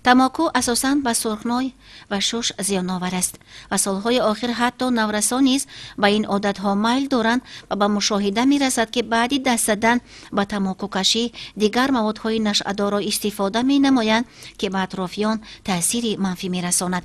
Тамоку асосан ба сурхной ва шуш зиёновар аст ва солҳои охир ҳатто наврасон низ ба ин одатҳо майл доранд ва ба мушоҳида мерасад, ки баъди даст задан ба тамокукашӣ дигар маводҳои нашъадорро истифода менамоянд, ки ба атрофиён таъсири манфӣ мерасонад.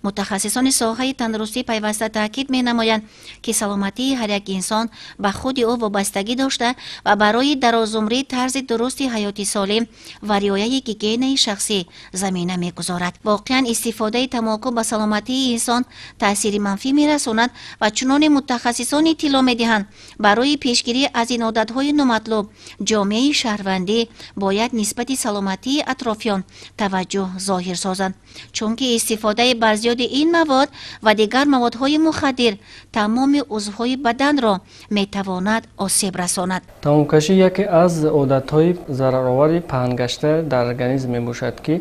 Мутахассисони соҳаи тандурустӣ пайваста таъкид менамоянд, ки саломатии ҳар як инсон ба худи ӯ вобастагӣ дошта ва барои дарозумрӣ тарзи дурусти ҳаёти солим ва риояи гигиенаи шахсӣ замина мегузорад. Воқеан, истифодаи тамоку ба саломатии инсон таъсири манфӣ мерасонад ва чуноне мутахассисон иттилоъ медиҳанд, барои пешгирӣ аз ин одатҳои номатлуб ҷомеаи шаҳрвандӣ бояд нисбати саломатии атрофиён таваҷҷӯҳ зоҳир созанд, чунки истифодаи барзиёди ин мавод ва дигар маводҳои мухаддир тамоми узвҳои баданро метавонад осеб расонад. Тамокукашӣ яке аз одатҳои зараровари паҳнгашта дар организм мебошад, ки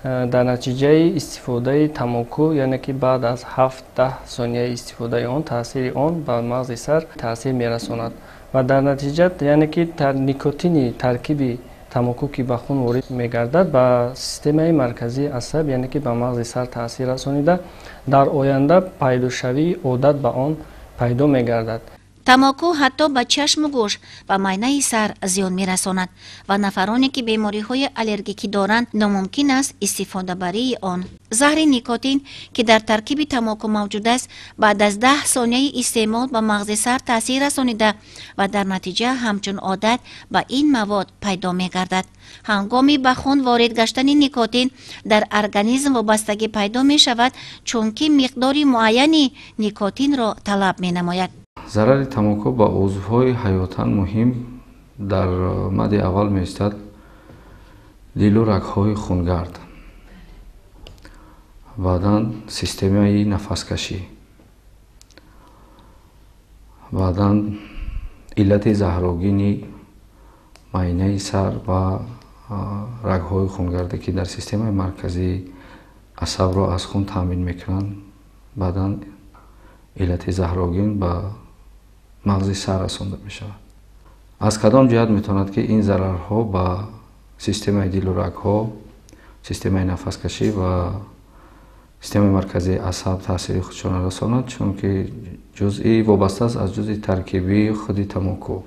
дар натиҷаи истифодаи тамоку, яъне ки баъд аз 7-10 сонияи истифодаи он, таъсири он ба мағзи сар таъсир мерасонад ва дар натиҷа, яъне ки никотини таркиби тамоку, ки ба хун ворид мегардад, ба системаи марказии асаб, яъне ки ба мағзи сар таъсир расонида, дар оянда пайдошавии одат ба он пайдо мегардад. Тамоку ҳатто ба чашму гӯш ва майнаи сар зиён мерасонад ва нафароне, ки бемориҳои аллергикӣ доранд, номумкин аст истифодабарии он. Заҳри никотин, ки дар таркиби тамоку мавҷуд аст, баъд аз 10 сонияи истеъмол ба мағзи сар таъсир расонида ва дар натиҷа ҳамчун одат ба ин мавод пайдо мегардад. Ҳангоми ба хун ворид гаштани никотин дар организм вобастагӣ пайдо мешавад, чунки миқдори муайяни никотинро талаб менамояд. Зарари тамоку ба узвҳои ҳаётан муҳим дар мади аввал меистад дилу рагҳои хунгард, баъдан системаи нафаскашӣ, баъдан иллати заҳрогини майнаи сар ва рагҳои хунгарде, ки дар системаи марказии асабро аз хун таъмин мекунанд, баъдан иллати заҳрогин ба мағзи сар расонда мешавад. Аз кадом ҷиҳат метавонад, ки ин зарарҳо ба системаи дилу рагҳо, системаи нафаскашӣ ва системаи марказии асаб таъсири худшона расонад? Чунки ҷузъи вобаста аст аз ҷузъи таркибии худи тамоку.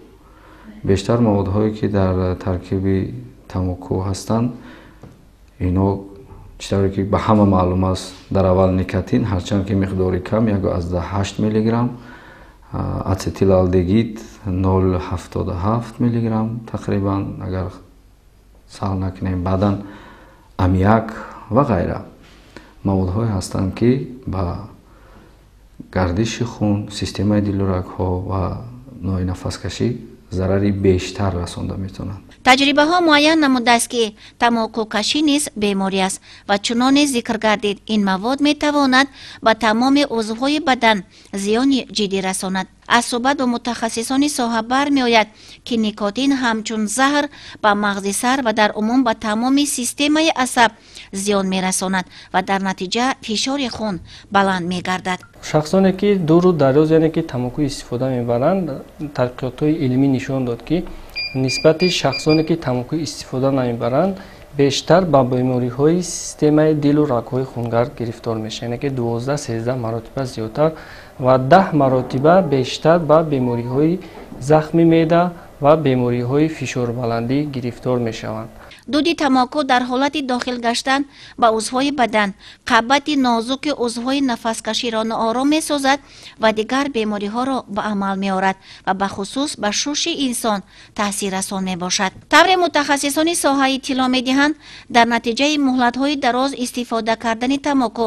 Бештар маводҳое, ки дар таркиби тамоку ҳастанд, ино, чӣ тавре ки ба ҳама маълум аст, дар аввал никотин, ҳарчанд ки миқдори кам, 1,8 миллиграмм, ацетилалдегид 0,77 миллиграмм тақрибан, агар сал накунем, баъдан аммиак ва ғайра маводҳое ҳастанд, ки ба гардиши хун, системаи дилу рагҳо ва нои нафаскашӣ зарари бештар расонда метавонанд. Таҷрибаҳо муайян намудааст, ки тамокукашӣ низ беморӣ аст ва чуноне зикр гардид, ин мавод метавонад ба тамоми узвҳои бадан зиёни ҷиддӣ расонад. Аз суҳбат бо мутахассисони соҳа бармеояд, ки никотин ҳамчун заҳр ба мағзи сар ва дар умум ба тамоми системаи асаб зиён мерасонад ва дар натиҷа фишори хун баланд мегардад. Шахсоне, ки дуру дароз, яъне ки тамоку истифода мебаранд, тадқиқотҳои илмӣ нишон дод, ки нисбати шахсоне, ки тамоку истифода намебаранд, бештар ба бемориҳои системаи дилу рагҳои хунгард гирифтор мешаванд, яъне ки 12-13 маротиба зиёдтар ва 10 маротиба бештар ба бемориҳои захми меъда ва бемориҳои фишорбаландӣ гирифтор мешаванд. Дуди тамоку дар ҳолати дохил гаштан ба узвҳои бадан қабати нозуки узвҳои нафаскаширо ноором месозад ва дигар бемориҳоро ба амал меорад ва бахусус ба шуши инсон таъсиррасон мебошад. Тавре мутахассисони соҳа иттилоъ медиҳанд, дар натиҷаи муҳлатҳои дароз истифода кардани тамоку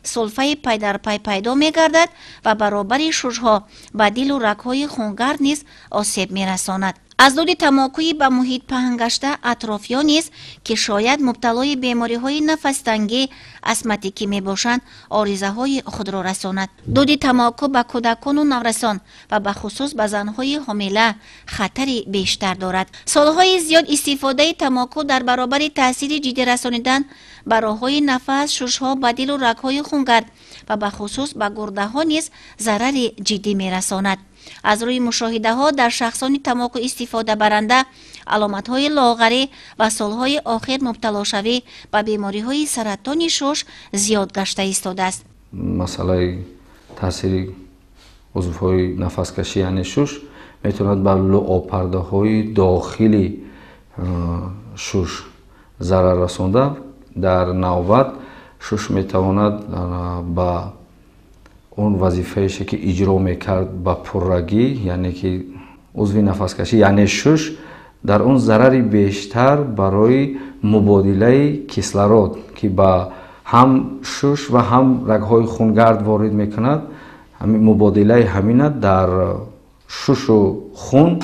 сулфаи пайдарпай пайдо мегардад ва баробари шушҳо ба дилу рагҳои хунгард низ осеб мерасонад. Аз дуди тамокуи ба муҳит паҳн гашта атрофиён низ, ки шояд мубталои бемориҳои нафастангӣ, астматикӣ мебошанд, оризаҳои худро расонад. Дуди тамоку ба кӯдакону наврасон ва бахусус ба занҳои ҳомила хатари бештар дорад. Солҳои зиёд истифодаи тамоку дар баробари таъсири ҷиддӣ расонидан ба роҳҳои нафас, шушҳо, ба дилу рагҳои хунгард ва бахусус ба гурдаҳо низ зарари ҷиддӣ мерасонад. Аз рӯи мушоҳидаҳо дар шахсони тамоку истифодабаранда аломатҳои лоғарӣ ва солҳои охир мубталошавӣ ба бемориҳои саратони шуш зиёд гашта истодааст. Масъалаи таъсири узвҳои нафаскашӣ, яъне шуш, метавонад ба луобпардаҳои дохили шуш зарар расонда, дар навбат шуш метавонад ба он вазифаеше ки иҷро мекард ба пуррагӣ, яъне ки узви нафаскашӣ, яъне шуш, дар он зарари бештар барои мубодилаи кислород, ки ба ҳам шуш ва ҳам рагҳои хунгард ворид мекунад, мубодилаи ҳамина дар шушу хун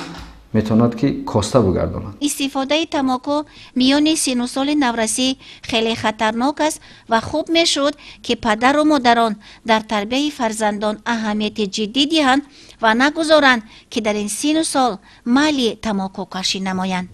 метавонад ки коста бигардонад. Истифодаи тамоку миёни сину соли наврасӣ хеле хатарнок аст ва хуб мешуд, ки падару модарон дар тарбияи фарзандон аҳамияти ҷиддӣ диҳанд ва нагузоранд, ки дар ин сину сол майли тамокукашӣ намоянд.